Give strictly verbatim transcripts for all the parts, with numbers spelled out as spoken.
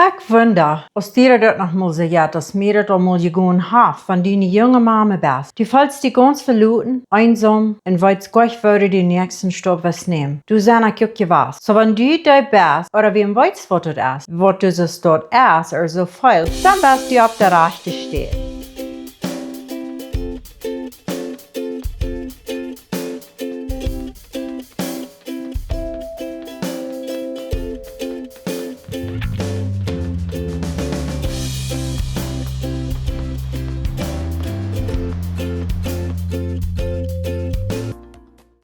Ekj wunda, aus die daut noch mol soo jeit, aus mie daut aul mol jegonen haft, wan du eene junge Mame best. Du feelst die gaunz veloten, eensom un weetst goanich, woo du dän näakjsten Stap west nämen. Du sent ekj uk jewast. Soo, wan du dee best, ooda wäm weetst, waut daut es, waut du soo daut es, ooda soo feelst, dan best du opp de rajchte Städ.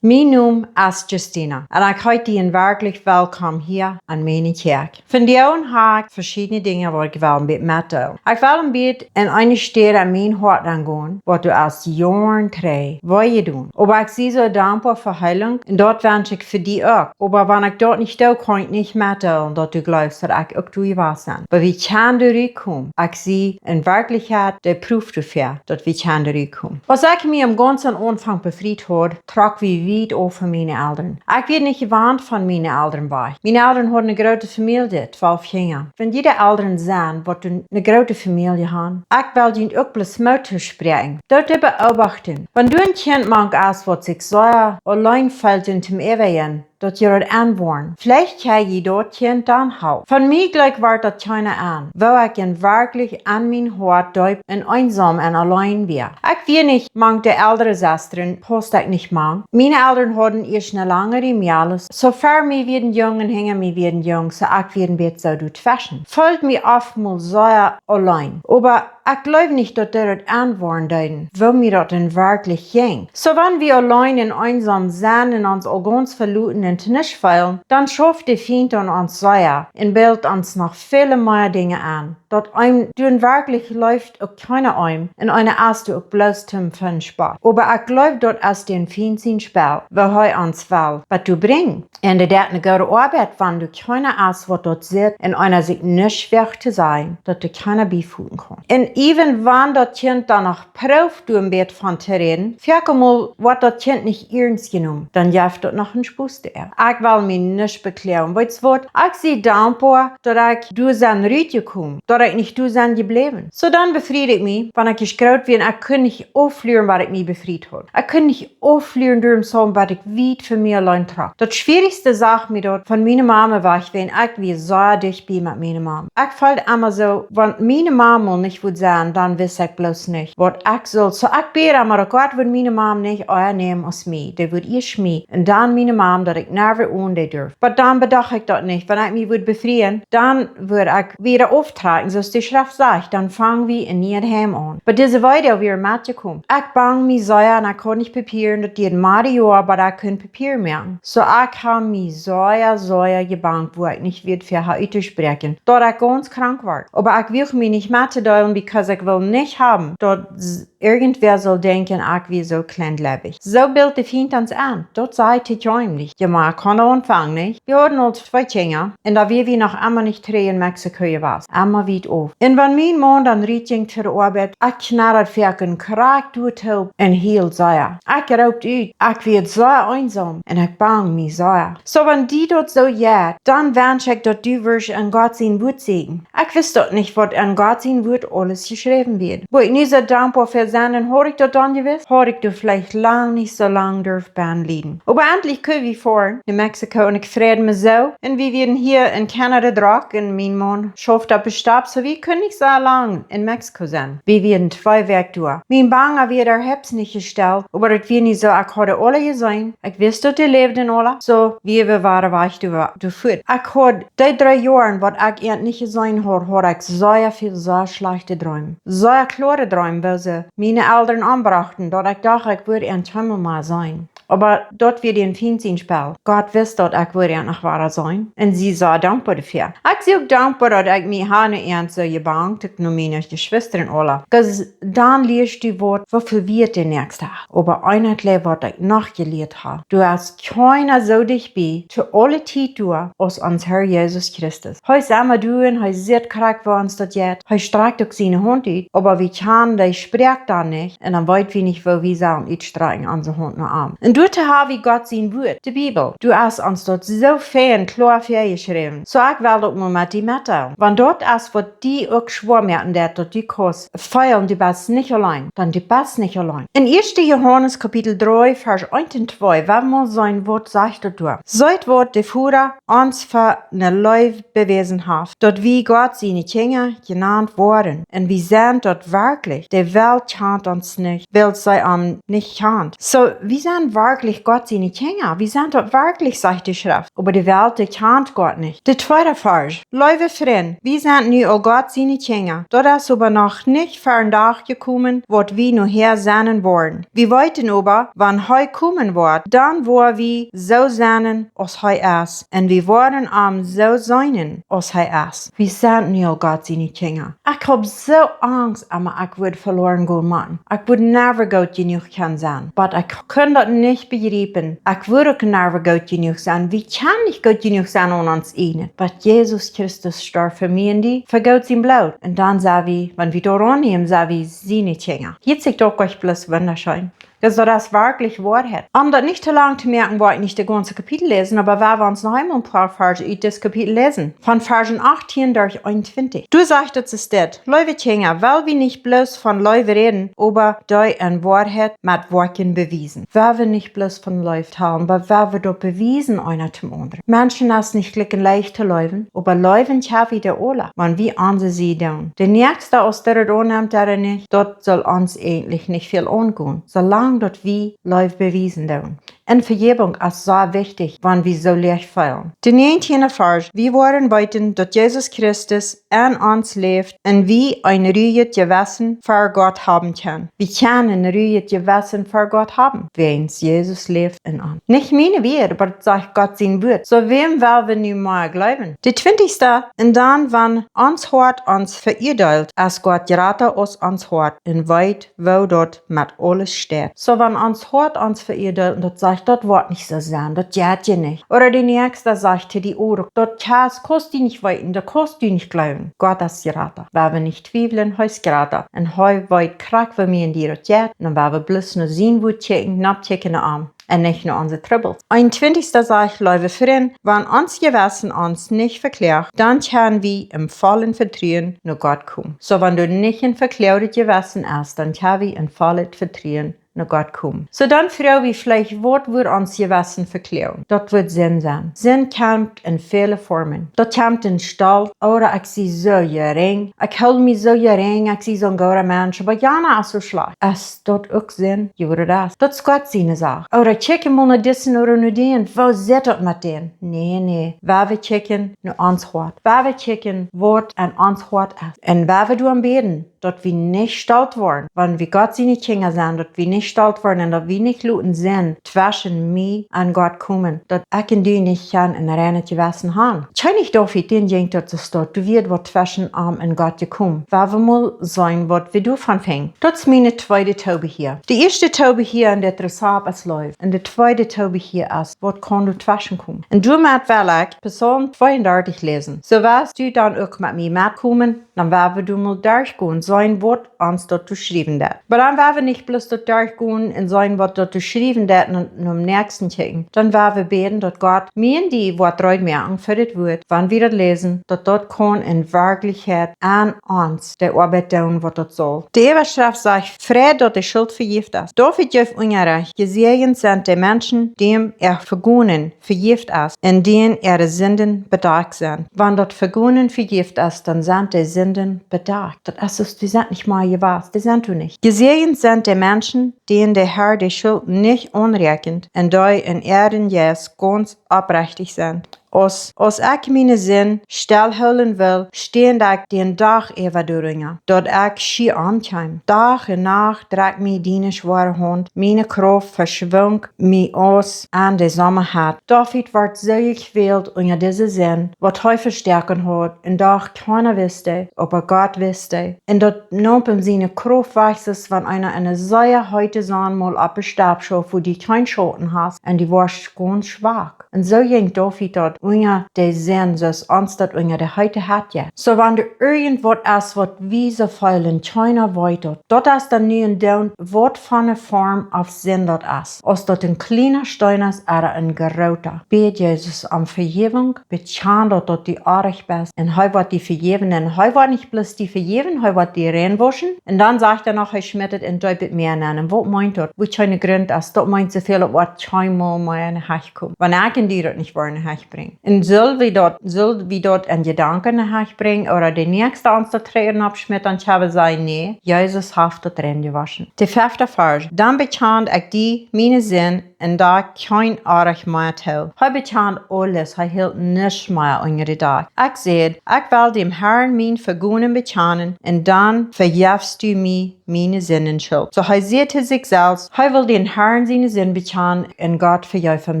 Mien Nomen es Justina un ekj heet die werkjlich welkom hia aun miene Kjoakj. Vondoag hab ekj veschiedne Dinja waut ekj well een bät metdeelen. Ekj well een bät en eene Städ aun mien Hoat aungonen, waut du aus Joaren trigj wee jedonen. Oba ekj sie soo dankboa fa Heelunk un daut wensch ekj fa die uk. Oba wan ekj daut nich doo, kaun ekj nich metdeelen, daut du jleefst, daut ekj uk doa jewast sie. Oba wie kjennen doa rutkomen. Ekj sie en Werkjlichkjeit de Proof doafäa, daut wie kjennen doa rutkomen. Aus ekj mie aum gaunzen Aunfank befriet haud, trock wie wiet auf von miene Elren. Ekj wia nich jewant von miene Elren wajch. Miene Elren hauden eene groote Famielje, twalf Kjinja. Wan june Elren sent, waut eene groote Famielje haben, ekj well junt uk bloos Moot toospräakjen. Daut to beobachten. Wan du een Kjint mank hast, waut sikj soo auleen feelt un toom äwajen, daut jie daut aunwoaren. Veleicht kjenn jie daut Kjint dan halpen. Fa mie jlikj wort daut kjeena aun, woo ekj en werkjlich aun mien Hoat deep un eensom un auleen wia. Ekj wia nich mank de elre Sestren, pausst ekj nich mank. Miene Elren hauden ieescht eene lange Riemjales. Soo ver mie wieren Jung un hinja mie wieren Jung, soo ekj wia een bät soo doatweschen. Feeld mie oftmol soo auleen. Oba ekj jleew nich, daut dee daut aunwoaren deeden, woo mie daut en werkjlich jinkj. Soo wan wie auleen un eensom sent un ons aul gaunz veloten un to nuscht feelen, dan schauft de Fient aun ons sea un bildt ons noch väle mea Dinja aun. Daut eem doa werkjlich leeft uk kjeena eem un eena es doa uk bloos toom Fun Spott. Oba ekj jleew, daut es dän Fient sien Spell, woo hee ons well waut doa brinjen. Un dee deit eene goode Oabeit, wan doa kjeena es, waut daut sitt, un eena sikj nuscht woagt to sajen, daut doa kjeena biefoten kaun. Un even wan daut Kjint dan noch prooft, doa een bät von to räden, foaken mol woat daut Kjint nich iernst jenomen, dan jeft daut noch een Spos doa. Ekj well mie nuscht bekloagen. Weetst waut? Ekj sie dankboa, daut ekj doa sie rutjekomen, daut ekj nich doa sie jebläwen. Soo dan befried ekj mie, wan ekj ieescht groot wia, ekj kunn nich auflieren, waut ekj mie befriet haud. Ekj kunn nich auflieren, doarom soo, waut ekj wiet von mie auleen trock. Daut schwierichste, saj mie daut, von miene Mame wajch, wiels ekj wia soo dicht bie met miene Mame. Ekj feeld emma soo, wan miene Mame nich wudd sennen, dan wist ekj bloos nich, waut ekj sull. Soo ekj bäd emma, daut Gott wudd miene Mame nich ea nämen aus mie. Dee wudd ieescht mie un dan miene Mame, daut ekj never onen dee durf. Oba dan bedocht ekj daut nich. Wan ekj mie wudd befrieen, dan wudd ekj wada auftrakjen, soo aus de Schreft sajcht, dan fang wie een nieet Heim aun. Oba dise Weedoag wia metjekomen. Ekj bangd mie sea un ekj haud nich Papieren, daut dieed mea Joa, oba ekj kunn Papieren moaken. Soo ekj hab mie sea, sea jebangt, woo ekj nich wia fa uttospräakjen, daut ekj gaunz krank wort. Oba ekj wuag mie nich mettodeelen, because ekj wull nich haben, daut s-, irjentwäa sull denkjen, ekj wia soo kjleengläubich. Soo bildt de Fient ons aun. Daut sie to kjrieen nich. Jo, oba ekj kunn aunfangen, nich? Wie hauden aul twee Kjinja un doa wia wie noch emma nich trigj en Mexiko jewast. Emma wiet auf. Un wan mien Maun dan rutjinkj fa de Oabeit, ekj kjnad foaken krakjt doa toop un hield sea. Ekj roopt ut, ekj wia soo eensom un ekj bangd mie sea. Soo wan die daut soo jeit, dan wensch ekj, daut du wurscht en Gott sien Wuat sieekjen. Ekj wist daut nich, waut en Gott sien Wuat aules jeschräwen wia. Woo ekj nu soo dankboa fa sie, un haud ekj daut dan jewist, haud ekj doa veleicht lang nich soo lang durft bie lieden. Oba endlich kunn wie foaren no Mexiko un ekj freid mie soo. Un wie wieren hia en Kanada drock un mien Maun schauft opp de Stap, soo wie kunnen nich soo lang en Mexiko sennen. Wie wieren twee Wäakj doa. Mien Banga wia doa hips nich jestalt, oba daut wia nich soo, ekj haud aule jeseenen. Ekj wist, daut dee läwden aule. Soo, wie wieren wajch doa, doa fuat. Ekj haud dee dree Joaren, waut ekj an nich jeseenen haud, haud ekj sea väl sea schlajchte Dreem. Sea kloare Dreem, woo see miene Elren ombrochten, daut ekj docht, ekj wudd an kjeenmol mea seenen. Oba daut wia dän Fient sien Spell. Gott wist, daut ekj wudd an noch wada seenen. Un sie sea dankboa doafäa. Ekj sie uk dankboa, daut ekj mie hab nich soo jebangt, uk no miene Jeschwista un aule. 'Cause dan lieescht du waut, woo väl wieet de näakjste. Oba eent, waut ekj noch jelieet hab, doa es kjeena soo dicht bie, to aule Tiet doa, aus ons Herr Jesus Christus. Hee es emma doa un hee sitt krakjt, woo ons daut jeit. Hee strakjt uk siene Haunt ut, oba wie kjennen dee Sproak dan nich, un dan weet wie nich, woo wie sellen utstrakjen onse Haunt no am. Un Doa to hab wie Gott sien Wort, de Bibel. Doa es ons daut soo fein kloa väajeschräwen. Soo ekj well daut mau met die metdeelen. Wan daut es waut die uk schwoa moaken deit, daut du kaust feelen, du best nich auleen, dan du best nich auleen. En ieeschte Johanes Kapitel dree, Varsch eent un twee, wan wie seenen waut sajcht daut doa. Seet waut de Voda ons fa ne Leew bewäsen haft, daut wie Gott siene Kjinja jenant woaren. Un wie sent daut werkjlich. De Welt kjant ons nich, wiels see am nich kjant. Soo, wie sent werkjlich Gott siene Kjinja. Wie sent daut werkjlich, sajcht de Schreft. Oba de Welt, dee kjant Gott nich. De tweede Varsch. Leewe Frind, wie sent nu aul Gott siene Kjinja. Daut es oba noch nich ver dän Dach jekomen, waut wie nohäa sennen woaren. Wie weeten oba, wan hee komen woat, dan woa wie soo sennen aus hee es. Un wie woaren am soo seenen aus hee es. Wie sent nu aul Gott siene Kjinja. Ekj hab soo Angst, emma ekj wudd veloaren gonen motten. Ekj wudd never goot jenuach kjennen sennen. But ekj kunn daut nich bejriepen. Ekj wudd uk never goot jenuach sennen. Wie kjennen nich goot jenuach sennen aun ons ieejnen. But Jesus Christus storf fa mie un die, fa Gott sien Bloot. Un dan sent wie, wan wie daut aunnämen, sent wie siene Kjinja. Hieet sikj daut uk bloos wundascheen. Daut es werkjlich Woarheit. Om daut nich too lang to moaken, woa ekj nich de gaunze Kapitel läsen, oba wie woaren noch eemol een poa Varsch ut dit Kapitel läsen. Von Varsch achtieen derch eenuntwintich. Doa sajcht daut soo steit: Leewe Kjinja, well wie nich bloos von Leew räden, oba dee en Woarheit met Woakjen bewiesen. Well wie nich bloos von Leew talen, oba well wie daut bewiesen, eena dän aundren. Menschen es nich jlikj leicht to leewen, oba leewen kjenn wie dee aula, wan wie onse Sied doonen. De Näakjsta, aus dee daut aunnemt ooda nich, daut saul ons eejentlich nich väl aungonen, soo lang daut wie Leew bewiesen doonen. Un Vejäwunk es soo wichtich, wan wie soo leicht feelen. De näajentieende Varsch: Wie woaren weeten, daut Jesus Christus en ons läft un wie een ruijet Jewessen ver Gott haben kjennen. Wie kjennen een ruijet Jewessen ver Gott haben, wiels Jesus läft en ons. Nich miene Wieed, oba daut sajcht Gott sien Wort. Soo, wäm well wie nu mea jleewen? De twintichste: Un dan, wan ons Hoat ons veuadeelt, es Gott jrata aus ons Hoat un weet, woo daut met aules steit. Soo, wan ons Hoat ons veuadeelt, daut sajcht, daut woat nich soo sennen, daut jeit je nich. Ooda de Näakjsta sajcht to die: Oh, daut kjenn, kaust du nich weeten, daut kaust du nich jleewen. Gott es jrata. Well wie nich twiewlen, hee es jrata. Un hee weet krakjt, woo mie un die daut jeit. Un dan well wie bloos no sien Wort kjikjen, nopp kjikjen no am. Un nich no onse Trubbels. Eenuntwintichste sajcht: Leewe Frind, wan ons Jewessen ons nich vekloagt, dan kjenn wie em vollen Vetruen no Gott komen. Soo, wan doa nich een vekloaget Jewessen es, dan kjenn wie em vollen Vetruen no Gott komen. Soo, dan froag wie veleicht, waut woat ons Jewessen vekloagen? Daut woat Sind sennen. Sind kjemt en väle Formen. Daut kjemt en Stolt, ooda ekj sie soo jerinj, ekj hool mie soo jerinj, ekj sie soon gooda Mensch, oba jana es soo schlajcht. Es daut uk Sind? Jo, daut es. Daut es Gott siene Sach. Ooda kjikj mol no disen ooda no dän, woo sitt daut met dän? Nä, nä. Well wie kjikjen no ons Hoat. Well wie kjikjen, waut en ons Hoat es. Un well wie doarom bäden, daut wie nich stolt woaren, wan wie Gott siene Kjinja sent, daut wie nich stolt woaren un daut wie nich loten Sind tweschen mie un Gott komen, daut ekj un du nich kjennen een reinet Jewessen haben. Kjenn ekj David, dän jinkj daut soo, doa wia waut tweschen am un Gott jekomen. Woa wie mol seenen, waut wie doavon finjen. Daut es miene tweede Tobe hia. De ieeschte Tobe hia en dit Rezapt es Leew. Un de tweede Tobe hia es, waut kaun doa tweschen komen. Un doamet well ekj Psalm tweeundartich läsen. Soo woascht du dan uk met mie metkomen, dan woa wie doa mol derchgonen, seenen waut ons daut doa schriewen deit. Oba dan woa wie nich bloos daut derchgonen un seenen waut daut doa schriewen deit un, un aum näakjsten kjikjen. Dan woa wie bäden, daut Gott mie un die woat reed moaken fa daut Wort, wan wie daut läsen, daut daut kaun en Werkjlichkjeit aun ons de Oabeit doonen, waut daut saul. De Äwaschreft sajcht: Froagt, daut de Schult vejäft es. David jeef Unjarecht: Jesäajent sent de Menschen, dän äa Vegonen vejäft es un dän äare Sinden bedakjt sent. Wan daut Vegonen vejäft es, dan sent de Sinden bedakjt. Daut es, aus du sent nich mea jewast, dee sent du nich. Jesäajent sent de Menschen, dän de Herr de Schult nich aunrakjent un dee en äaren Jeist gaunz oprechtich sent. Aus, aus ekj miene Sind stellhoolen well, ständ ekj dän Dach äwa doarunja, daut ekj schia omkjeem. Dach un Nacht drekjt mie diene schwoare Haunt, miene Krauft veschwunk mie aus aun de Sommahitt. David wort soo jekwält unja dise Sind, waut hee vestoaken haud, un doch kjeena wist, oba Gott wist. Un daut neem am siene Krauft wajch, soo aus wan eena en eene sea heete Sonn mol opp de Stopp schauft, wua du kjeen Schauten hast, un du woascht gaunz schwak. Un soo jinkj David daut unja de Sind, soo aus ons daut unja de heete Hett jeit. Soo wan doa irjent waut es, waut wie soo feelen, kjeena weet daut, daut es dan nu en Doont, waut fa eene Form von Sind daut es. Aus daut een kjliena Steen es, ooda een groota. Bäd Jesus om Vejäwunk, bekjan daut, daut du oajch best. Un hee woat die vejäwen. Un hee woat nich bloos die vejäwen, hee woat die reinwauschen. Un dan sajcht hee noch, hee schmitt et en deepet Mäa nenn. Un waut meent daut? Wua kjeene Grunt es, daut meent soo väl, daut woat kjeenmol mea en de Hecht komen. Wan ekj un du daut nich woaren en de Hecht brinjen. Un sull wie daut, sull wie daut en Jedanken en de Hecht brinjen, ooda de näakjste ons daut Tränen oppschmitt, dan kjenn wie sajen, nä, Jesus haft daut reinjewoschen. De fefte Varsch. Dan bekjand ekj die miene Sind, un doo kjeen Onrajcht mea too. Hee bekjand aules, hee hilt nuscht mea unja de Dach. Ekj säd, ekj well däm Herrn mien Vegonen bekjanen, un dan vejefst du mie miene Sindenschult. Soo hee säd to sikj selfst, hee well däm Herrn siene Sind bekjanen, un Gott vejeef am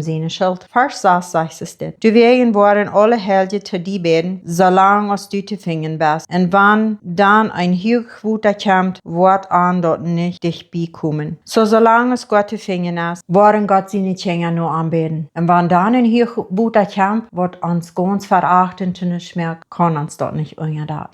siene Schult. Varsch sas sajcht es dit: Doawäajen woaren aule Heilje to die bäden, soo lang aus du to finjen best. Un wan dan een Huachwota kjemt, woat an daut nich dicht bie komen. Soo, soo lang aus Gott to finjen es, woaren Gott siene Kjinja no am bäden. Un wan dan een Huachwota kjemt, waut ons gaunz verachten to nuscht moakt, kaun ons daut nich unjadakjen.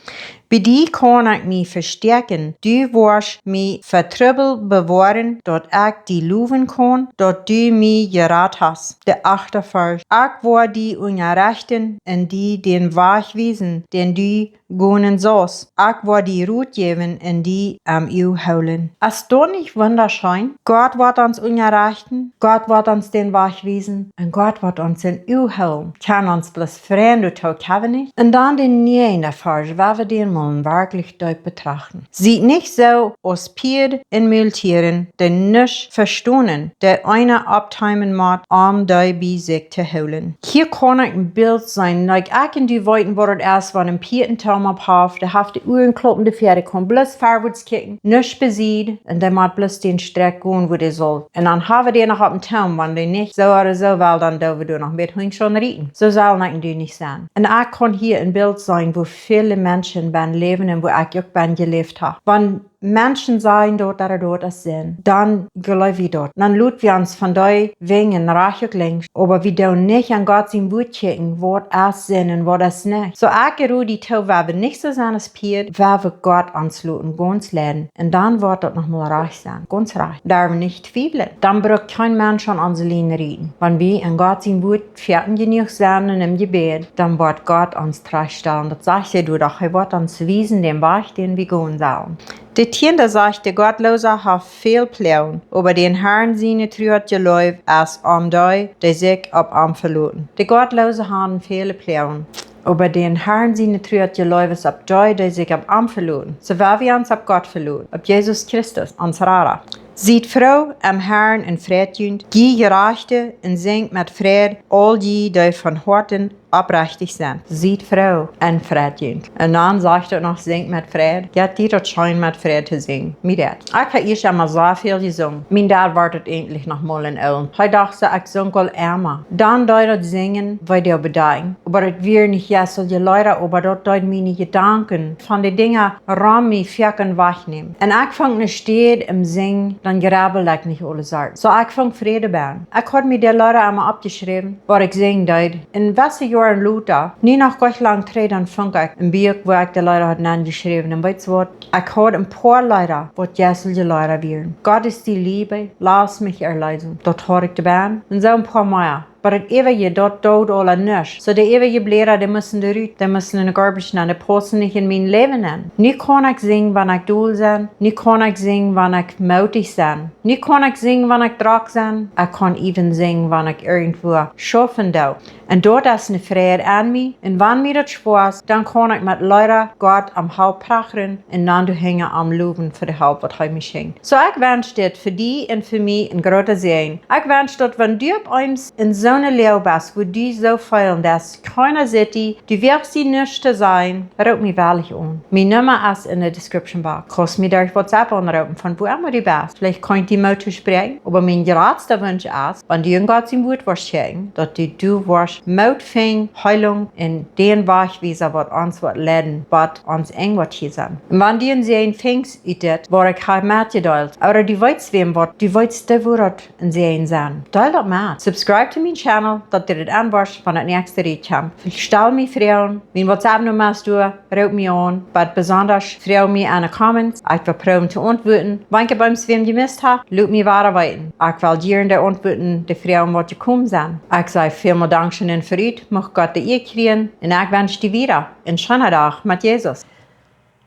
Bie die kaun ekj mie vestäakjen, du woascht mie fa Trubbel bewoaren, daut ekj die lowen kaun, daut du mie jerat hast. De achte Varsch. Ekj woa die unjarechten un die dän Wajch wiesen, dän du gonen saust. Ekj woa die Rot jäwen un die aum Uag hoolen. Es daut nich wundascheen? Gott woat ons unjarechten, Gott woat ons dän Wajch wiesen un Gott woat ons aum Uag hoolen. Kjenn ons bloos freien doatoo, kjenn wie nich? Un dan de näajende Varsch, wan wie dän mol werkjlich deep betrachten. Siet nich soo aus Pieed un Multieren, dee nuscht vestonen, dee eena opptiemen mott, om dee bie sikj to hoolen. Hia kaun ekj een Bilt seenen, like, ekj un du weeten waut daut es, wan een Pieed een Toom opp haft, dee haft de Uaren kloppen, de Fäad kaun bloos verwoats kjikjen, nuscht besied, un dee mott bloos dän Strakj gonen, wua dee saul. Un dan hab wie dän noch opp een Toom, wan dee nich soo ooda soo well, dan doo wie doa noch met Hunj aun rieten. Soo sell ekj un du nich sennen. Un ekj kaun hia een Bilt seenen, woo väle Menschen bennen läwen un woo ekj uk bennen jeläft hab. Wan Menschen sajen daut, daut daut es Sind, dan jleew wie daut. Dan lot wie ons von dee Dinja rajcht uk lenkj, oba wie doonen nich aun Gott sien Wuat kjikjen, waut es Sind un waut es nich. Soo ekj rod die too, wan wie nich soo sennen aus Pieed, wan wie Gott ons loten gaunz leiden. Un dan woat daut noch mol rajcht sennen, gaunz rajcht. Doa woa wie nich twiewlen. Dan brukt kjeen Mensch aun onse Lien rieten. Wan wie aun Gott sien Wuat foaken jenuach sennen un em Jebäd, dan woat Gott ons trajchtstalen. Daut sajcht hee doa doch, hee woat ons wiesen dän Wajch, dän wie gonen sellen. De tieende sajcht, de Gottloose haft väl Ploagen, oba dän Herrn siene Tru un Jleew es om dee, dee sikj opp am veloten. De Gottloose haben väle Ploagen, oba dän Herrn siene Tru un Jleew es opp dee, dee sikj opp am veloten. Soo wan wie ons opp Gott veloten, opp Jesus Christus, ons Rada. Siet froo em Herrn un freit junt, jie Jerajchte, un sinjt met Freid, aul jie, dee von Hoaten oprechtich sent. Siet froo un freit junt. Un dan sajcht et noch, sinjt met Freid. Jeit die daut scheen met Freid to sinjen? Mie daut. Ekj hab ieescht emma soo väl jesungen. Mien Dad wort et endlich noch mol een Oolen. Hee docht soo, ekj sunk aul emma. Dan deed daut Sinjen wada bedenkjen. Oba daut wia nich jeistliche Leeda, oba daut deed miene Jedanken von de Dinja rom mie foaken wajchnämen. Un ekj funk ne Städ em Sinjen, dan jrebbel ekj nich aule Sorten. Soo ekj funk Fräd bennen. Ekj haud mie de Leeda emma oppjeschräwen, waut ekj sinjen deed. Un wesse Joaren lota, nu noch goanich lang trigj, dan funk ekj een Buak, wua ekj de Leeda haud nenjeschräwen. Un weetst waut? Ekj haud een poa Leeda, waut jeistliche Leeda wieren. Gott ist die Liebe, lass mich erlösen. Daut haud ekj doabie. Un soo een poa mea. Oba daut äwaje, daut deed aula nuscht. Soo de äwaje Bläda, dee musten doarut, dee musten en de garbage nenn, dee pausten nich en mien Läwen nenn. Nu kaun ekj sinjen, wan ekj dol sie. Nu kaun ekj sinjen, wan ekj moodich sie. Nu kaun ekj sinjen, wan ekj drock sie. Ekj kaun even sinjen, wan ekj irjentwua schaufen doo. Un daut es ne Freid aun mie. Un wan mie daut schwoa es, dan kaun ekj met Leeda Gott om Help prachren un dan doahinja am lowen fa de Help, waut hee mie schenkjt. Soo ekj wensch dit fa die un fa mie een groota Säajen. Ekj wensch daut, wan du opp eemol en soone Loag best, wua du soo feelen deist, kjeena sitt die, du weetst die nuscht to sajen, roop mie wellich aun. Miene Numma es en de description box. Kaust mie derch WhatsApp aunroopen, von wua emma du best. Veleicht kaun ekj die Moot toospräakjen, oba mien jratsta Wunsch es, wan du en Gott sien Wuat woascht kjikjen, daut du, du woascht Moot finjen, Heilunk un dän Wajch wiesen, waut ons woat leiden, waut ons enj woat hia sennen. Un wan du een Säajen finjst ut dit, waut ekj hab metjedeelt, ooda du weetst wäm waut, du weetst, dee wudd daut een Säajen sennen, deel daut met. Subscribe to mienen channel, daut du dit aunwoascht, wan daut näakjste Riet kjemt. Stal mie Froagen, mien WhatsApp-Numma es doa, roop mie aun, waut besonda, froag mie aun de Comments, ekj well proowen to auntwuaden. Wan ekj bie wäm jemist hab, lot mie wada weeten. Ekj well jieren de Auntwuaden, de Froagen waut jekomen sent. Ekj saj välmol Dankscheen fa dit, mucht Gott de Ea kjrieen, un ekj wensch die wieda een scheenen Dach met Jesus.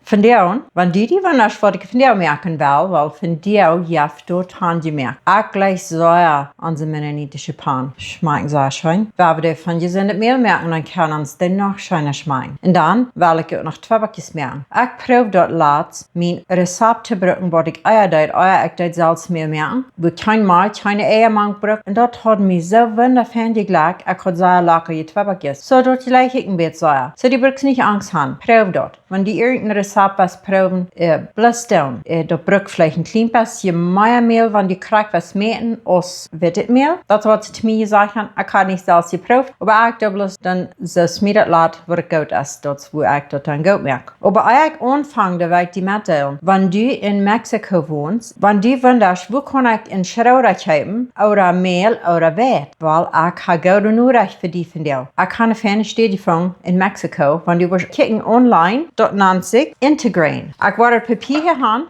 Vondoag, wan du die wundasch waut ekj vondoag moaken well, well vondoag jeft daut Hauntjemoakt. Ekj jleich sea aun de mennonitische Pan. Schmakjen sea scheen. Wan wie dee von jesundet Mäl moaken, dan kaun ons dee noch scheena schmakjen. Un dan well ekj uk noch Tweebackjes moaken. Ekj proow daut latst, mien Rezept to brucken waut ekj ea deed, ea ekj deed selfst Mäl moaken. Wua kjeen Malkj, kjeene Ea mank brukt. Un daut haud mie soo wundafein jejlekjt, ekj haud sea lackje Tweebackjes. Soo daut jleich ekj een bät sea. Soo du brukst nich Angst han, proow daut. Wan du irjent een Rezept west proowen, äh, bloos doonen. Äh, daut brukt veleicht een kjlien bät mea Mäl, wan du krakjt west mäten aus wittet Mäl. Daut es waut see to mie jesajcht han, ekj hab nich selfst jeprooft, oba ekj doo bloos dan soo aus mie daut lat, waut goot es, daut es wua ekj daut dan goot moak. Oba ea ekj aunfang, dan well ekj die metdeelen, wan du en Mexiko wonst, wan du wundasch, wua kaun ekj een Schroda kjeepen, ooda Mäl, ooda Weit? Well, ekj hab goode Norecht fa die vondoag. Ekj hab eene feine Städ jefungen en Mexiko, wan du wurscht kjikjen online, daut nant sikj Integrain. Ekj woa daut Papia hia han,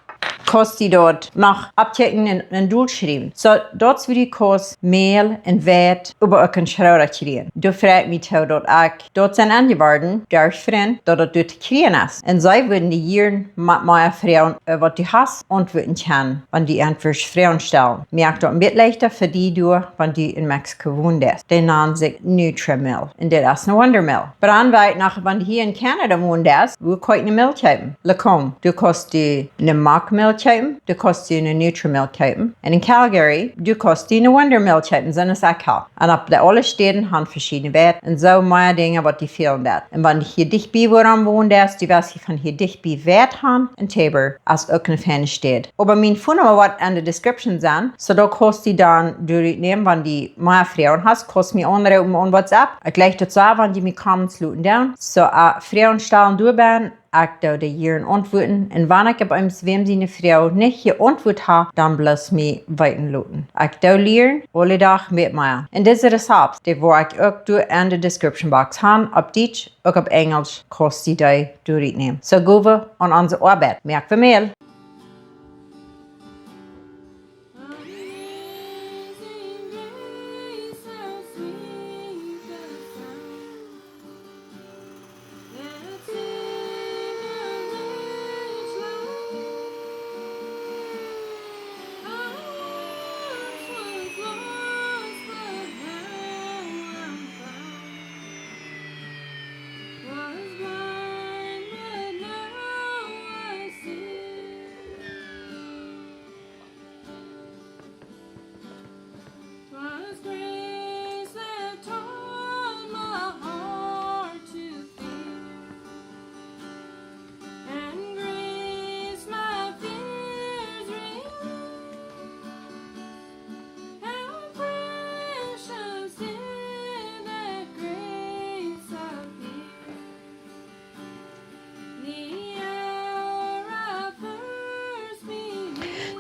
kaust du daut noch oppkjikjen un, un dolschriewen. Soo, daut es woo du kaust Mäl un Weit, oba uk een Schroda kjrieen. Doa frei ekj mie too, daut ekj daut sie aunjeworden, derch Frind, daut daut doa to kjrieen es. Un see wudden die jieren met mea Froagen, äh, waut du hast, auntwuaden kjennen, wan du entwäda Froagen stalen. Moakt daut een bät leichta fa die doa, wan du en Mexiko wonst. Dee nant sikj Nutrimel. Un dit es een Wondermel. Oba dan weet ekj noch, wan du hia en Canada wonst, wua kaun ekj eene Mäl kjeepen? Lacombe. Du kaust die eene Mock Mäl kjeepen, du kaust die eene Nutrimel kjeepen. Un en Calgary, du kaust die eene Wondermel kjeepen, soo aus ekj hab. Un opp de aule Städen han veschiedne Weit un soo mea Dinja waut die fälen deit. Un wan du hia dicht bie wua du wonst, du west hia von hia dicht bie Weit han, en Taber es uk eene feine Städ. Oba mien Phone Numma woat en de Description sennen, soo daut kaust du dan doa rutnämen, wan du mea Froagen hast, kaust mie aunroopen aun WhatsApp. Ekj jleich daut soo, wan du mie Comments loten doonen. Soo, äh, Froagen stalen doa bie, ekj doo dee jieren auntwuaden. Un wan ekj opp eemol wäm siene Froag nich jeauntwuat hab, dan bloos mie weeten loten. Ekj doo lieren, aule Dach met mea. Un dise Rezept, dee woa ekj uk doa en de Description Box han, opp Dietsch, uk opp Enjelsch, kaust du dee doa rutnämen. Soo, go wie aun onse Oabeit. Moak wie Mäl. Amazing grace, how sweet the sound that saved a wretch like me. I once was lost, but now I'm found. Was blind, but now I see. 'Twas grace that taught my heart to fear, and grace my fears relieved. How precious did that grace appear.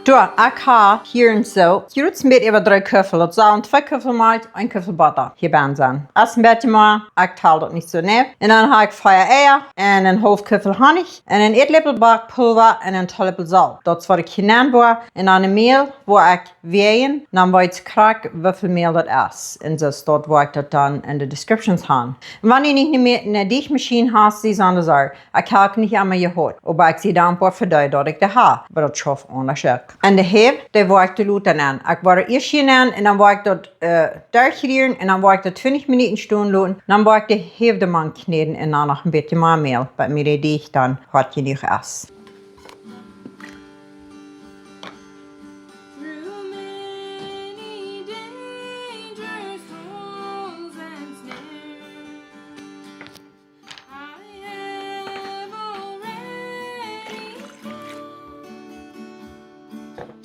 Doa, ekj hab hia en soo, hia es een bät äwa dree Kuffel. Daut sellen twee Kuffel Malkj, een Kuffel Botta hia bie sennen. Es een bät mea, ekj tel daut nich soo nau. Un dan hab ekj vea Eia un een haulf Kuffel Honnich un een Ätläpel Backpulwa un een Teeläpel Solt. Daut es waut ekj hia nenn woa. Un dan een Mäl, woa ekj wäajen, dan weet ekj krakjt woo väl Mäl daut es. Un soo es daut, woa ekj daut dan en de Descriptions han. Un wan du nich mea eene Deajchmaschien hast, sie aundasch. Ekj hab nich emma jehaut, oba ekj sie dankboa fa dee, daut ekj dee hab, oba daut schauft aundasch uk. Un de Halft, dee woa ekj doa lota nenn. Ekj woa ieescht hia nenn un dan woa ekj daut, äh, derchrieren un dan woa ekj daut twintich Minuten stonen loten. Dan woa ekj de Halft doamank kjnäden un dan noch een bät mea Mäl, bat mie de Deajch dan hoat jenuach es. Through many dangers, toils, and snares, I have already come.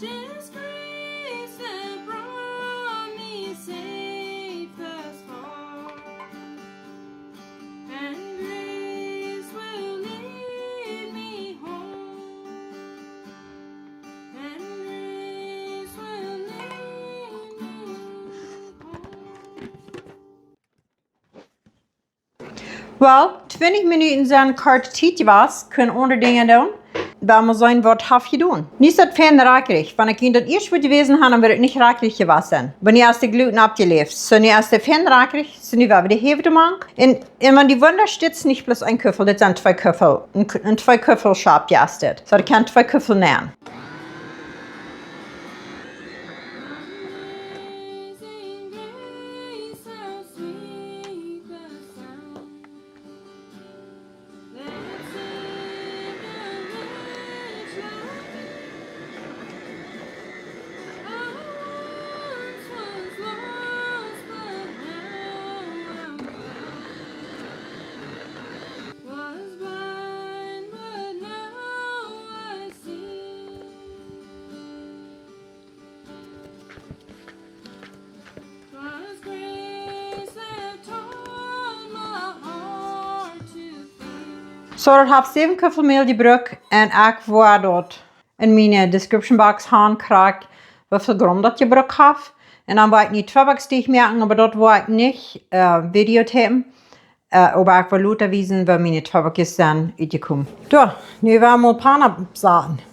Disgrace that brought me safe thus far. And grace will lead me home. Well, twintich Minuten sent kort Tiet jewast, kunn aundre Dinja doonen. Well wie seenen, waut haft jedonen. Nu es daut fein rakjrich. Wan ekj junt daut ieescht wudd jewäsen han, dan wudd daut nich rakjrich jewast sennen. Oba nu es de Gluten aufjeläft. Soo, nu es daut fein rakjrich. Soo, nu woa wie de Häw doamank. Un, un wan du wundasch, dit es nich bloos een Kuffel, dit sent twee Kuffel. Een Ku-, een twee Kuffel Schap, jo, es dit. Soo, daut kaun twee Kuffel nämen. Soo, daut haft säwen Kuffel Mäl jebrukt un ekj woa daut en miene description box han, krakjt woo väl Gram daut jebrukt haft. Un dan woa ekj nu Tweebackdeajch moaken, oba daut woa ekj nich, äh, videotapen. Äh, oba ekj well lota wiesen, woo miene Tweebackjes sent utjekomen. Soo, nu woa wie mol Pan oppsaten.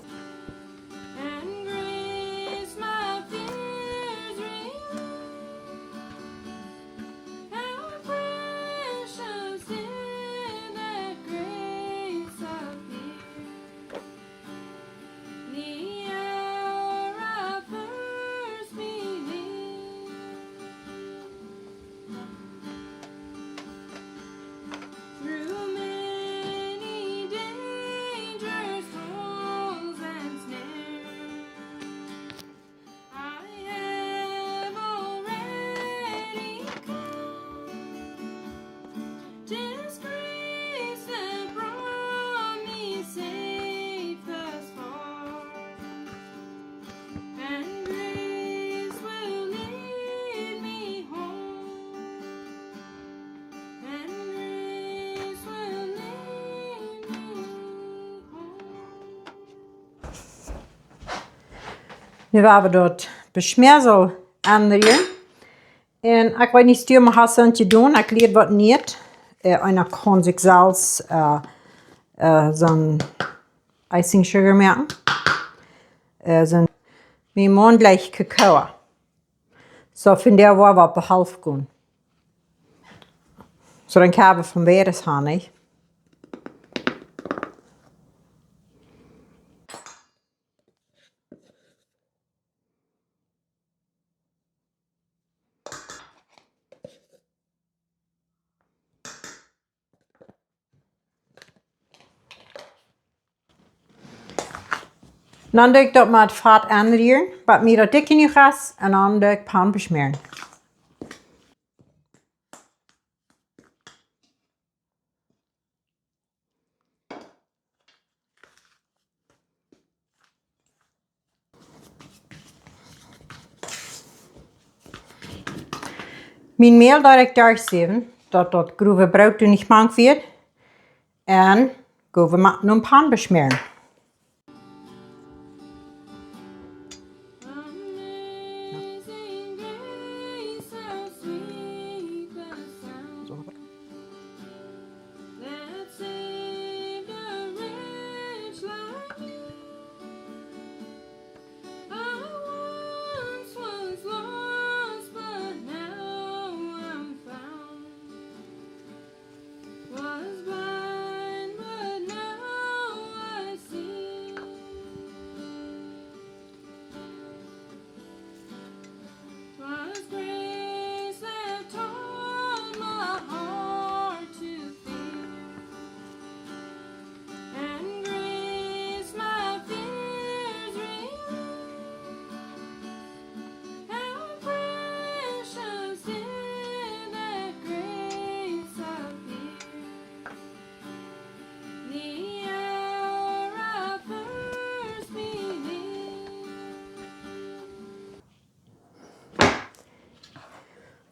Nu woa wie daut Beschmäarel aunrieren. Un ekj weet nich, du, mau hast du daut jedonen, ekj lieed waut nich. Äh, eena kaun sikj selfst, äh, äh, soon Icing Sugar moaken. Äh, soon, mien Maun jlikjt Kakao. Soo, von doa woa wie opp de Halft gonen. Soo, dan kjenn wie von beides han, nich? Dan doo ekj daut met Fat aunrieren, waut mie daut dikj jenuach es, un dan doo ekj Pan beschmäaren. Mien Mäl doo ekj derchsäwen, daut daut growe Broot doa nich mank woat. Un go wie mau no Pan beschmäaren.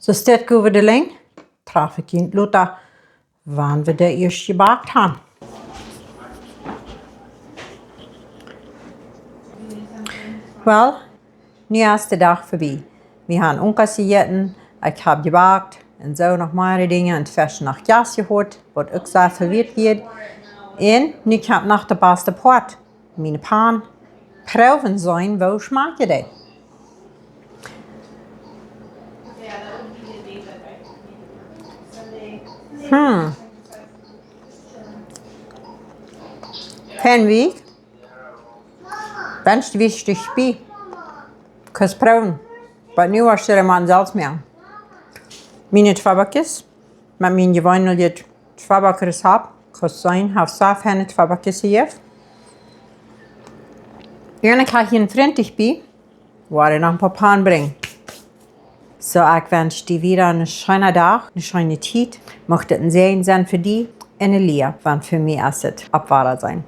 Soo, steit go wie de Lenj, traf ekj junt lota, wan wie dee ieescht jebakt han. Well, nu es de Dach verbie. Wie han Unkas jejäten, ekj hab jebakt. Un soo noch mea Dinja un tweschen noch Jast jehaut, waut uk sea vewieet wia. Un nu kjemt noch de baste Poat. Miene Pan. Proowen seenen, woo schmakjt dee? Hm. Fan wie? Wensch wie Stich bie. Kaust proowen. Oba nu woascht du dee mau selfst moaken. Miene Tweebackjes. Met mien jeweeneljet Tweebackrezapt. Kaust seenen, haft sea feine Tweebackjes jejäft. Un ekj ha hia een Frint bie. Woa noch een poa Pan brinjen. Soo, ekj wensch die wada een scheenen Dach, eene scheene Tiet. Mucht et een Säajen sennen fa die un ne Lia, wan fa mie es et opp Wadaseenen.